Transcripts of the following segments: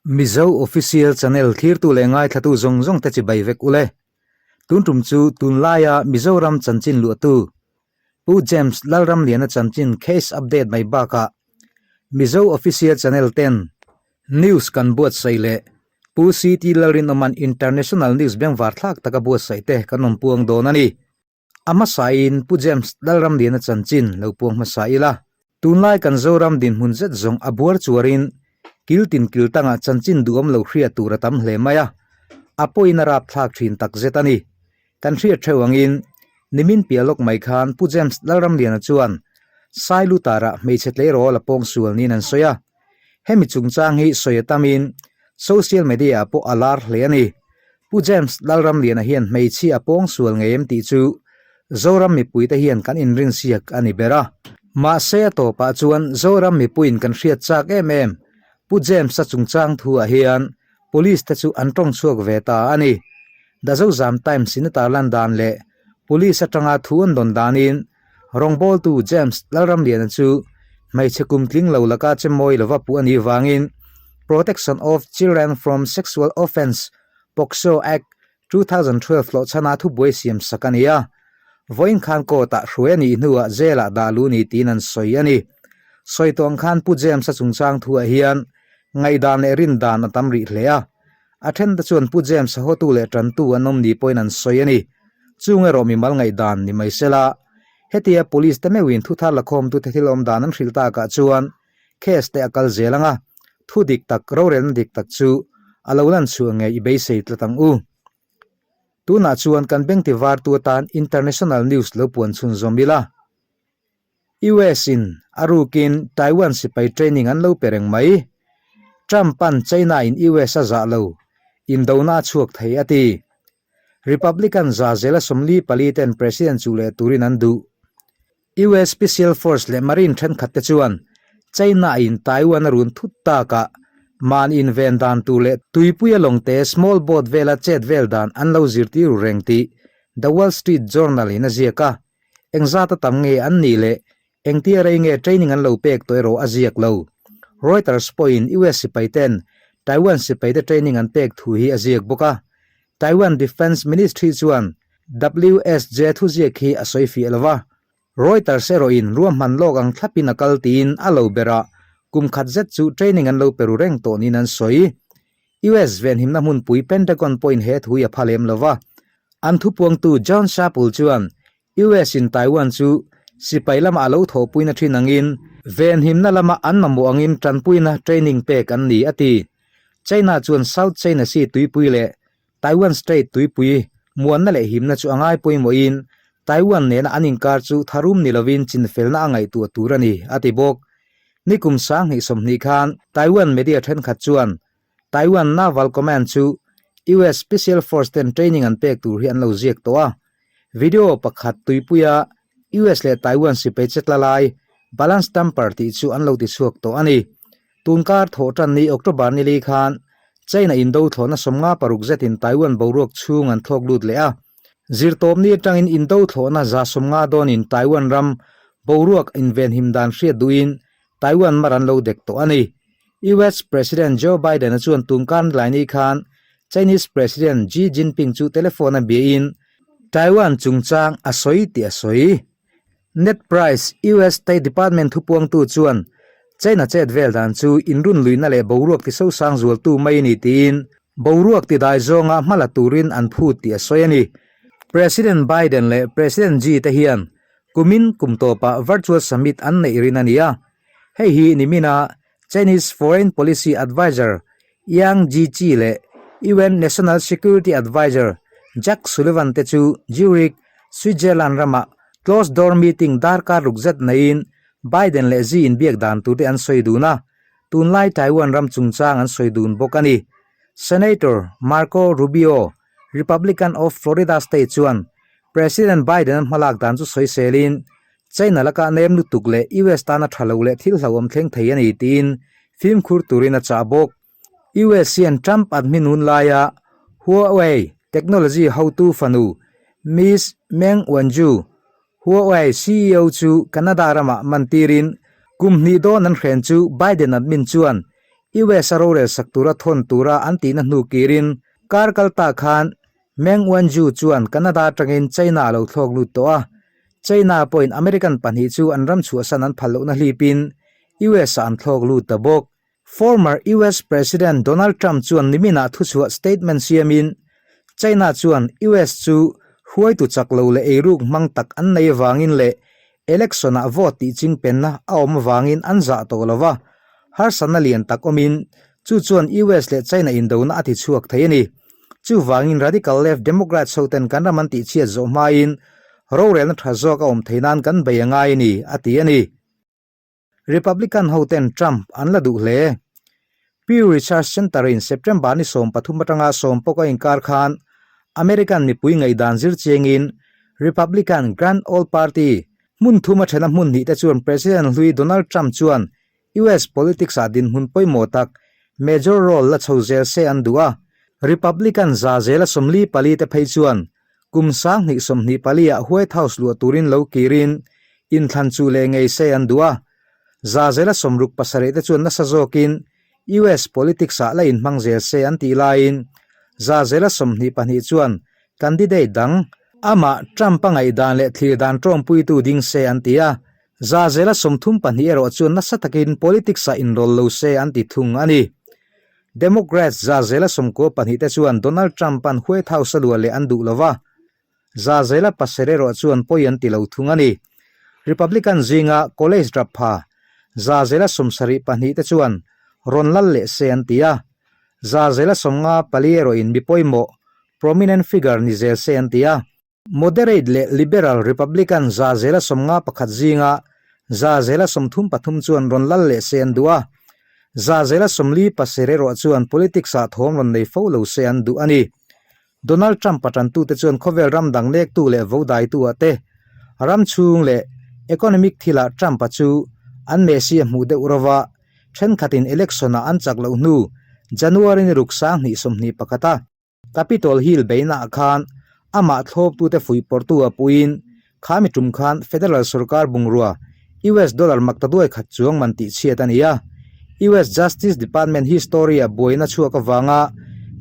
Mizo Official Channel thlirtu leh ngaithlatu zawng zawng te chibai vek ule. Tun tum chu tunlaia Mizoram chanchin luahtu Pu James Lalramliana chanchin case update mai bakah Mizo Official Channel ten news kan buatsaih leh Pu CT Lalrinawman International News bengvar thlak taka buatsaih te kan rawn puang dawn a ni. A hmasain Pu James Lalramliana chanchin lo puang hmasa ila. Tunlai kan Zoram dinhmun zet zawng a buar chuarin kil tin kil tangah chanchin duhawm lo hriat tur a tam hle mai a, a pawhin a rapthlak thin tak zet a ni. Kan hriat theuh angin nimin piah lawk mai khan Pu James Lalramliana chuan Sailutarah hmeichhe tleirawl a pawngsual niin an sawi a. Hemi chungchang hi sawi a tamin social media ah pawh a lar hle a ni. Pu James Lalramliana hian hmeichhia a pawngsual ngei em tih chu Zoram mipuite hian kan inrinsiak a ni ber a. Mahse a tawpah chuan Zoram mipuiin kan hriat chak em em Pu James-a chungchang thu ah hian Police te chu an tawng chhuak ve ta a ni. The Zozam Times in a tarlan dan leh Police atanga thu an dawn danin Rawngbawltu James Lalramliana chu hmeichhe kum tling lo laka che mawi lova puh a nih vangin Protection of Children from Sexual Offence, POCSO, Act, 2012 hlawhchhana thubuai siam sak a ni a. Vawiin khan court-ah hruai a nih hnuah jail-ah dah luh ni tiin an sawi a ni. Sawi tawh ang khan Pu James-a chungchang thuah hian ngaihdan leh rindan a tam rih hle a. A thente chuan Pu James-a hotu leh tantu an awm ni pawhin an sawi a ni. Chung erawh mimal ngaihdan ni mai sela. Hetia Police te meuhin thu thar lakhawmtute thil awm dan an hrilh takah chuan case te a kal zel ang a, thu dik tak, rorelna dik tak chu a lo lan chhuah ngei i beisei tlat ang u. Tunah chuan kan bengti vartu atan International News lo puan chhunzawm ila. US in a rukin Taiwan sipai training an lo pe reng mai. Trump an China in US a zah lo, indona a chhuak thei a ti. Republican za zela 44 ten President chu leh turin an duh. US Special Force leh Marine thenkhat te chuan China in Taiwan a run thut takah man inven dan tur leh tuipuia lawngte small boat vela chet vel dan an lo zirtir ru reng tih The Wall Street Journal in a ziak a. Engzat a tam nge an nih leh engtia rei nge training an lo pek tawh erawh a ziak lo. Reuters pawhin US sipai ten Taiwan sipaite training an pek thu hi a ziak bawk a. Taiwan Defence Ministry chuan WSJ thuziak hi a sawi fiah lo va. Reuters erawhin ruahman lawk ang thlapin a kal tiin a lo berah kum khat zet chu training an lo pe ru reng tawh niin an sawi. US venhimna hmunpui Pentagon pawhin he thu hi a pha lem lo va. An thupuangtu John Chappell chuan US in Taiwan chu sipai lama a lo thawhpuina thin angin venhimna lama an mamawh angin tanpuina training pek an ni a ti. China chuan South China Sea tuipui leh Taiwan Strait tuipui muanna leh himna chu a ngai pawimawhin Taiwan nena an inkar chu tharum ni lovin chinfelna a ngaihtuah tur a ni a ti bawk. Nikum 2020 khan Taiwan media thenkhat chuan Taiwan Naval Command chu US Special Force ten training an pek tur hi an lo ziak tawh a. Video pakhat tuipuia US leh Taiwan sipai che tla lai Balance Tamper tih chu an lo ti chhuak tawh a ni. Tunkar thawh tan ni October ni li khan China indo thlawhna 56 zetin Taiwan boruak chhung an thlawk lut leh a. Zirtawpni atangin indo thlawhna 50 dawnin Taiwan ram boruak invenhim dan hriat duhin Taiwan mar an lo dek tawh a ni. US President Joe Biden-a chuan tumkan laini khan Chinese President Xi Jinping chu telephone a biain Taiwan chungchang a sawi tih a sawi. Ned Price, US State Department thupuangtu chuan China chet vel dan chu inrunluihna leh boruak tisosang zualtu mai a ni tiin boruak tidai zawnga hma la turin an phut tih a sawi a ni. President Biden leh President Xi te hian kumin kum tawpah virtual summit an neih rin a ni a. Hei hi nimina Chinese Foreign Policy Adviser Yang Jiechi leh UN National Security Adviser Jack Sullivan te chu Zurich, Switzerland ramah closed door meeting darkar ruk zet neiin Biden leh Xi inbiak dan turte an sawi dun a, tunlai Taiwan ram chungchang an sawi dun bawk a ni. Senator Marco Rubio, Republican of Florida State chuan President Biden-a hmalak dan chu sawiselin China laka nem lutuk leh US tana tha lo leh thil hlauhawm thleng thei a ni tiin fimkhur turin a chah bawk. US hian Trump admin hun laia Huawei technology hotu fanu Miss Meng Wanzhou, Huawei CEO chu Canada ramah man tirin kum hnih dawn an hren chu Biden admin chuan US a rorel sak tura thawn tura an tihna hnu kirin kar kal ta khan Meng Wanzhou chuan Canada atangin China a lo thlawk lut tawh a, China pawhin American pahnih chu an ram chhuahsan an phal lohna hlipin US ah an thlawk lut ta bawk. Former US President Donald Trump chuan niminah thuchhuah statement siamin China chuan US chu hruaitu chak lo leh eiruk hmang tak an nei avangin leh election-ah vote tih chingpenna a awm avangin an zah tawh lo va, harsatna lian tak awmin chu chuan US leh China indona a tichhuak thei a ni. Chuvangin radical left Democrats hoten kan ram an tihchhiat zawh hmain rorelna tha zawk a awm thei nan kan bei a ngai a ni, a ti a ni. Republican hoten Trump an la duh hle. Pew Research Center-in September ni 13 atanga 16 a inkar khan American mipui ngaihdan zir chiangin Republican Grand Old Party hmun thum a thena hmun hnih te chuan President hlui Donald Trump chuan US politics-ah dinhmun pawimawh tak major role la chho zel se an duh a. Republican za zela 44 te phei chuan Kum 2024 ah White House luah turin lo kirin inthlan chu leh ngei se an duh a. Za zela 67 te chuan nasa zawkin US politics ah la inhmang zel se an tih laiin za zela 22 chuan candidate dang amah Trump a ngaihdan leh thlir dan tawmpuitu ding se an ti a. Za zela 32 erawh chuan nasa takin politics ah inrawl lo se an ti thung a ni. Democrats za zela 92 te chuan Donald Trump-a'n White House a luah leh an duh lo va, za zela pasarih erawh chuan pawi an ti lo thung a ni. Republican zinga college drop pha za zela 72 te chuan rawn lal leh se an ti a, za zela 54 erawhin mi pawimawh, prominent figure, ni zel se an ti a. Moderate leh Liberal Republican za zela 51 zinga za zela 33 chuan rawn lal leh se an duh a, za zela 47 erawh chuan politics-ah thawm rawn nei fo lo se an duh a ni. Donald Trump-a tantute chuan khawvel ram dang lektu leh vodaitu-ah te, ram chhung leh economic thilah Trump-a chu an mehsi a hmuh deuh ro va, thenkhatin election-ah an chak loh hnu January ni ruk 2021 a, Capitol Hill beihnaah khan amah thlawptute fuihpawrtu a puiin khami tum khan federal sorkar bungrua US dollar maktaduai khat chuang man tih chhiat a ni a. US Justice Department history-a buaina chhuak avanga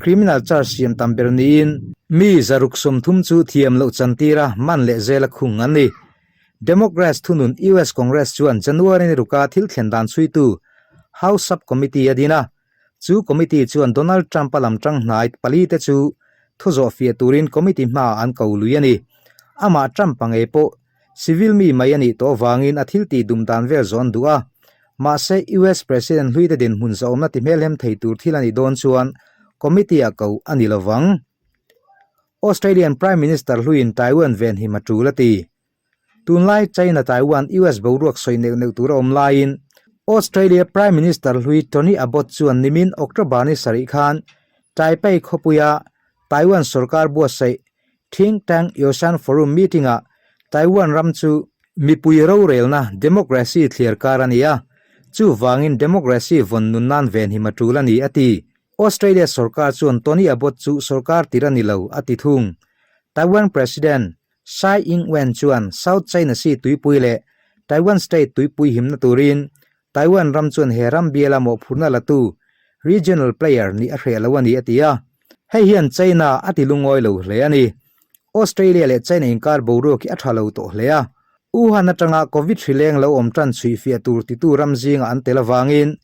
criminal charge siam tam ber niin mi 130 chu thiam loh chantira man leh zela khung an ni. Democrats thunun US Congress chuan January ni ruka thil thlen dan chhuitu House Subcommittee a din a. Chu committee chuan Donald Trump-a lam tang hnai pali te chu thu zawh fiah turin committee hmaah an ko lui a ni. Amah Trump-a ngei pawh civil mi mai a nih tawh avangin a thil tih dum dan vel zawh an duh a. Mahse, US President hluite dinhmun zahawmna ti hmelhem thei tur thil a nih dawn chuan committee-ah ko a ni lovang. Australian Prime Minister hluiin Taiwan venhim a tul a ti. Tunlai China-Taiwan-US boruak sawi neuh neuh tur a awm laiin Australia Prime Minister hlui Tony Abbott chuan nimin October ni sarih khan Taipei khawpuia Taiwan sorkar buatsaih Think Tank Yoshan Forum meeting-ah Taiwan ram chu mipui rorelna democracy thliar kar a ni a, chuvangin democracy vawn nun nan venhim a tul a ni, a ti. Australia sorkar chuan Tony Abbott chu sorkar tir a ni lo, a ti thung. Taiwan President Tsai Ing-wen chuan South China Sea tuipui leh Taiwan Strait tuipui himna turin Taiwan ram chuan he ram biala mawhphurhna latu regional player nih a hreh lo a ni a ti a. Hei hian China a ti lungawi lo hle a ni. Australia leh China inkar boruak hi a tha lo tawh hle a. Wuhan atanga Covid hrileng lo awm tan chhuih fiah tur titu ram zingah an tel avangin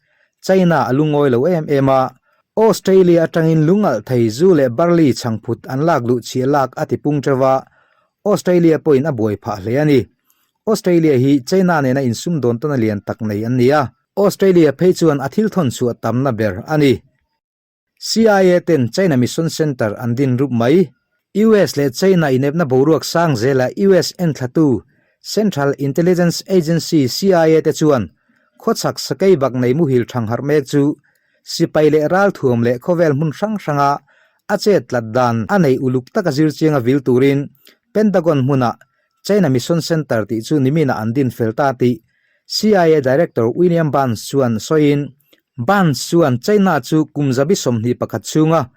China a lungawi lo em em a. Australia atangin lungalh thei zu leh barley chhangphut an lak luh chhia lak a ti pung teuh a, Australia pawhin a buai phah hle a ni. Australia hi China nena insumdawn tawna lian tak nei an ni a, Australia phei chuan a thil thawn chhuah tamna ber a ni. CIA ten China Mission Center an din rup mai. US leh China inepna boruak sang zela US enthlatu Central Intelligence Agency, CIA, te chuan khawchhak sakei bak nei muhil thangharh mek chu Sipai leh ralthuam leh khawvel hmun hrang hranga a chet tlat dan a nei uluk taka zir chianga vil turin Pentagon hmunah China Mission Center tih chu niminah an din fel ta tih CIA Director William Burns chuan sawiin Burns chuan China chu kum zabi 21 chhunga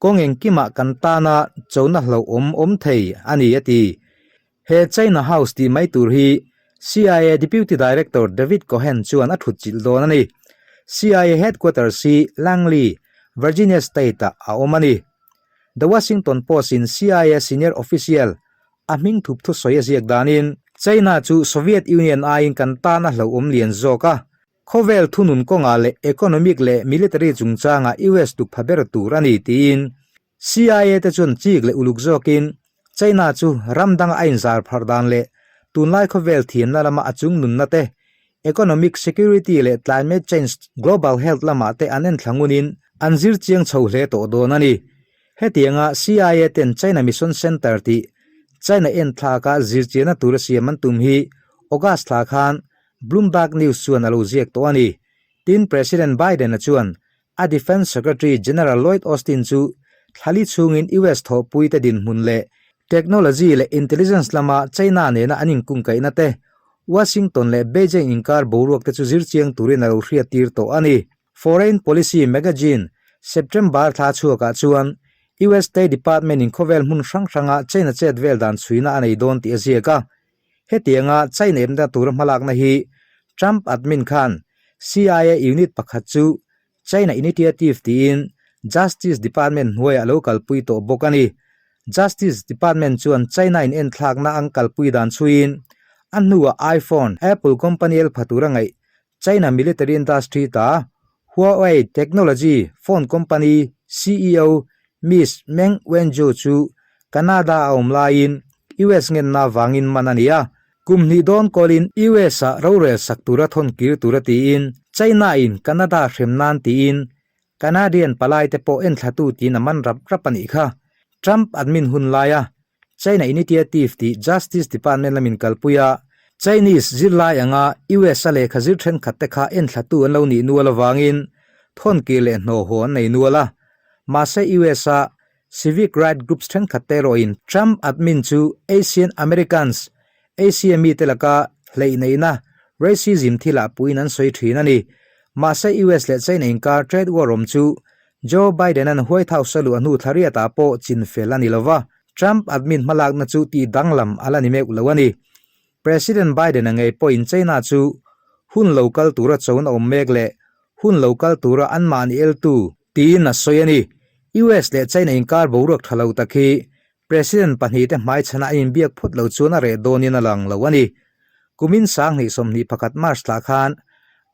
kawng engkimah kan tana chona hlauhawm awm thei a ni a ti. He China House tih mai tur hi CIA Deputy Director David Cohen chuan a thut chilh dawn a ni. CIA headquarters hi Langley, Virginia state-ah a awm a ni. The Washington Post-in CIA senior official a hming thup thusawi a ziak danin, China chu Soviet Union aiin kan tan a hlauhawm lian zawk a, khawvel thunun kawngah leh economic leh military chungchangah US tuk pha ber tur a ni tiin CIA te chuan chik leh uluk zawkin China chu ram danga a inzar pharh dan leh tunlai khawvel thiamna lama a chungnunna te, economic, security leh climate change, global health lamah te an enthla ngunin an zir chiang chho hle tawh dawn a ni. Hetianga CIA ten China Mission Center tih China enthlaka zirchianna tura siam an tum hi August thla khan Bloomberg News chuan a lo ziak tawh a ni. Tin, President Biden-a chuan a Defence Secretary General Lloyd Austin chu thlali chhungin US thawhpuite dinhmun leh technology leh intelligence lama China nena an inkungkaihna te, Washington leh Beijing inkar boruak te chu zirchiang turin a lo hriattir tawh a ni. Foreign Policy magazine September thla chhuakah chuan US State Department in khawvel hmun hrang hranga China chet vel dan chhuina a nei dawn tih a ziak a. Hetianga China emna tura hmalakna hi Trump admin khan CIA unit pakhat chu China Initiative tiin Justice Department hnuaiah a lo kalpui tawh bawk a ni. Justice Department chuan China in enthlakna an kalpui dan chhuiin a hnuah iPhone, Apple company el pha tura ngaih China military industry ta Huawei Technology phone company ceo Miss Meng Wanzhou chu Canada a awm laiin US ngenna vangin man a ni a. Kum hnih dawn kawlin US ah rorel sak tura thawn kir tura tiin China in Canada hrem nan tiin Canadian palai te pawh enthlatu tiin a man rap rap a nih kha. Trump admin hun laia China Initiative tih Justice Department lamin kalpui a, Chinese zirlai anga US a lehkha zir thenkhat te kha enthlatu an lo nih nual avangin thawn kir leh hnawhhaw an nei nual a. Mahse US a Civic right groups thenkhat te erawhin Trump admin chu Asian Americans, Asia mite laka hleihneihna, racism thilah puiin an sawi thin a ni. Mahse US leh China inkar trade war awm chu Joe Biden-a'n White House a luah hnu thla riatah pawh chinfel a ni lova, Trump admin hmalakna chu tih danglam a la ni meuh lo a ni. President Biden-a ngei pawhin China chu hun lo kal tura chona awm mek leh hun lo kal tura anmahni eltu tiin a sawi a ni. US leh China inkar boruak tha lo tak hi President pahnihte hmaichhana a inbiak phawt lo chuan a reh dawnin a lang lo a ni. Kumin 2021 March thlah khan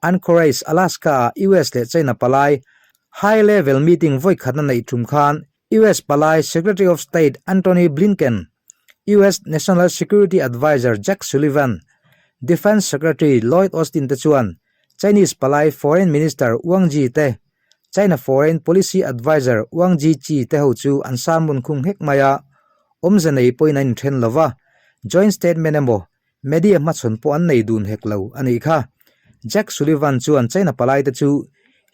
Anchorage, Alaska-ah US leh China palai high level meeting vawikhatna neih tum khan US palai Secretary of State Antony Blinken, US National Security Adviser Jake Sullivan, Defence Secretary Lloyd Austin te chuan Chinese palai Foreign Minister Wang Yi te, China Foreign Policy Adviser Wang Jiechi te ho chu an sermon khung nghek mai a, awmze nei pawhin an inthen lo va, joint statement emaw media hmachhawn pawh an nei dun hek lo a nih kha. Jake Sullivan chuan China palai te chu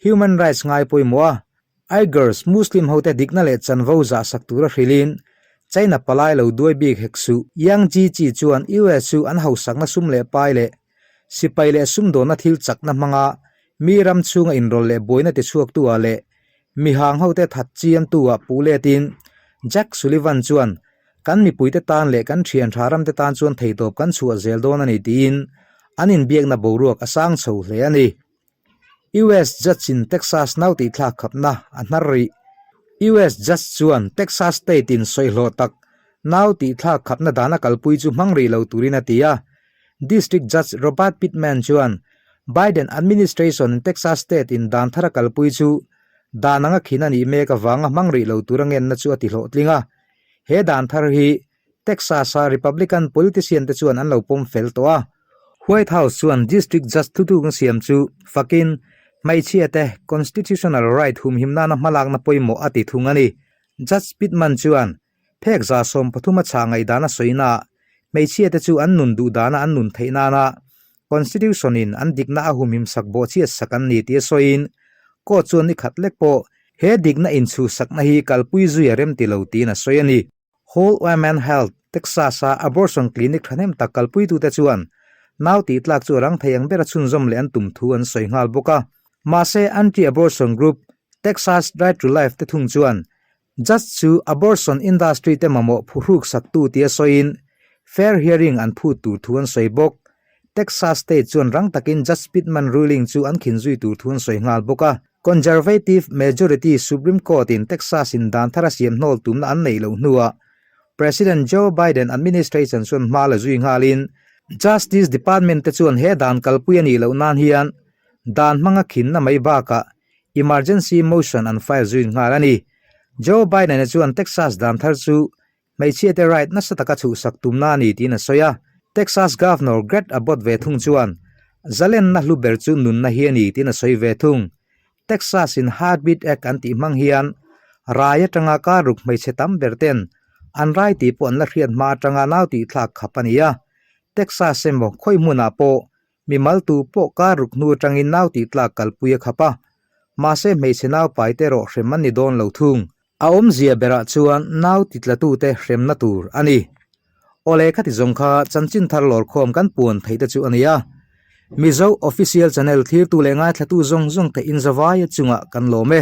human rights ngai pawimawh a, Uighurs Muslim hote dikna leh chanvo zah sak tura hrilhin China palai lo duai bik hek suh. Yang Jiechi chuan US chu an hausakna sum leh pai leh sipai leh sumdawnna thil chakna hmanga mi ram chhunga inrawlh leh buaina tichhuaktu ah leh mihang hote that chiamtu ah puh letin Jack Sullivan chuan kan mipuite tan leh kan thian tha ramte tan chuan theitawp kan chhuah zel dawn a ni tiin an inbiakna boruak a sang chho hle a ni. US Judge in Texas nau tih thlak khapna a hnar rih. US Judge chuan Texas State in sawihlawh tak nau tih thlak khapna dan a kalpui chu hmang rih lo turin a ti a. District Judge Robert Pittman chuan Biden administration in Texas State in dan thar a kalpui chu dan anga khin a nih mek avanga hmang rih lo tura ngenna chu a ti hlawhtling a. He dan thar hi Texas-a Republican politician te chuan an lo pawm fel tawh a. White House chuan District Judge thutlukna siam chu fakin hmeichhia te constitutional right humhim nana hmalakna pawimawh a ti thung a ni. Judge Pittman chuan phek 13 a chhah ngaihdan a sawinaah hmeichhia te chu an nun duh dana an nun theih nana constitution in an dikna a humhim sak bawhchhiat sak an ni tih a sawiin court chuan ni khat lek pawh he dikna inchhuhsakna hi kalpui zui a rem ti lo tiin a sawi a ni. Whole Women Health, Texas-a abortion clinic thahnem tak kalpuitute chuan nau tihtlak chu a rang thei ang bera chhunzawm leh an tum thu an sawi nghal bawk a. Mahse, anti-abortion group Texas Right to Life te thung chuan judge chu abortion industry te mamawh phuhruk saktu tia sawiin fair hearing an phut tur thu an sawi bawk. Texas state chuan rang takin Judge Pittman ruling chu an khin zui tur thu an sawi nghal bawk a. Conservative majority Supreme Court-in Texas-in dan thar a siam hnawl tumna an neih loh hnuah President Joe Biden administration chuan hma la zui nghalin Justice Department te chuan he dan kalpui a nih loh nan hian dan hmanga khinna mai bakah emergency motion an file zui nghal a ni. Joe Biden-a chuan Texas dan thar chu Hmeichhiate right nasa taka chhuhsak tumna a ni tiin a sawi a. Texas Governor Greg Abbott ve thung chuan zalenna hlu ber chu nunna hi a ni tiin a sawi ve thung. Texas in Heartbeat Act an tih hmang hian rai atanga kar ruk hmeichhe tam ber ten an rai tih pawh an la hriat hma atanga nau tih thlak khap a ni a. Texas emaw khawi hmunah pawh Mimal tu pawh kar ruk hnu atangin nau tih tlak kalpui a khap a, mahse hmeichhe nau pai te erawh hrem an ni dawn lo thung. A awmzia berah chuan nau ti tlatute hremna tur a ni. Awle khati zawng kha chanchin thar lawrkhawm kan puan theih te chu a ni a. Mizo Official Channel thlirtu leh ngaithlatu zawng zawng te inzavaia chungah kan lawm e.